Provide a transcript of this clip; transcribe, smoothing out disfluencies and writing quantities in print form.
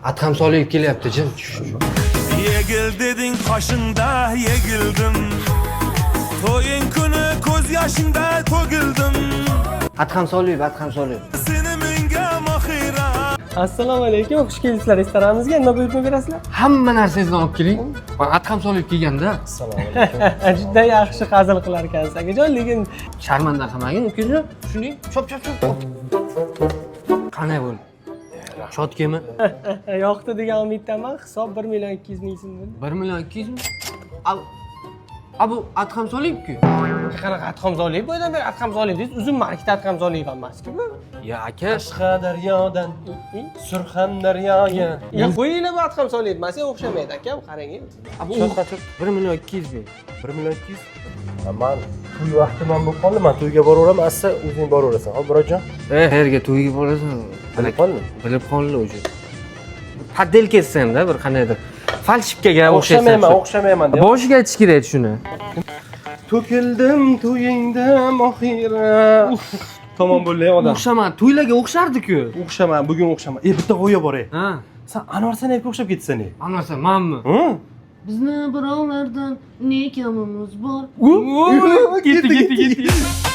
Adham Soliyev kelyapti, jim. Yegil deding, qoshingda yegildim. To'ying kuni ko'z yoshingda to'kildim. Adham Soliyev, Adham Soliyev. Seni menga Mohira. Assalomu alaykum, xush kelibsizlar restoranimizga. Nima buyurtma berasizlar? Hamma narsangizni olib keling. Mana, Adham Soliyev kelganda. Assalomu alaykum. Juda yaxshi hazil qilar ekansiz, akajon, lekin Sharmanda qilmagin, ukajon. Shunday chop chop chop. Qanday bo'ldi? Чёткий mi? Yoqdi degan umiddaman. Hisob 1 million 200 ming so'm bo'ldi. 1 million 200 ming? A, bu Adham Soliyevku. Qanaqa Adham Soliyev? Boyadan beri Adham Soliyev deysiz. Uzum marketda Adham Soliyev emasku bu. Ya aka, Qashqadaryodan Surxondaryoga. Ya qo'yinglar, bu Adham Soliyev emas, o'xshamaydi aka, qarang. A, bu 1 million 200 ming. 1 million 200. Man to'y vaqti man bo'lib qoldi, man to'yga boraveraman, assa o'zing boraverasan. Hop, Murodjon. Eh, qayerga to'yga borasan? Bilib qoldim. Bilib qoldi уже. Подделка etsam-da, bir qandaydir фальшивка ga o'xshaysan. O'xshamayman, o'xshamayman deb. Boshiga aytish kerak shuni. To'kildim to'yingda, Mohira. Tamom bo'ldi odam. O'xshama, to'ylarga o'xshardi-ku. O'xshama, bugun o'xshama. E, bitta g'oya bor e. Ha, San Anvar Sanayevga o'xshab ketsan e. Anvar, manmi? Hı? Bizni birovlardan ne kamimiz bor? Ketdi, ketdi, ketdi.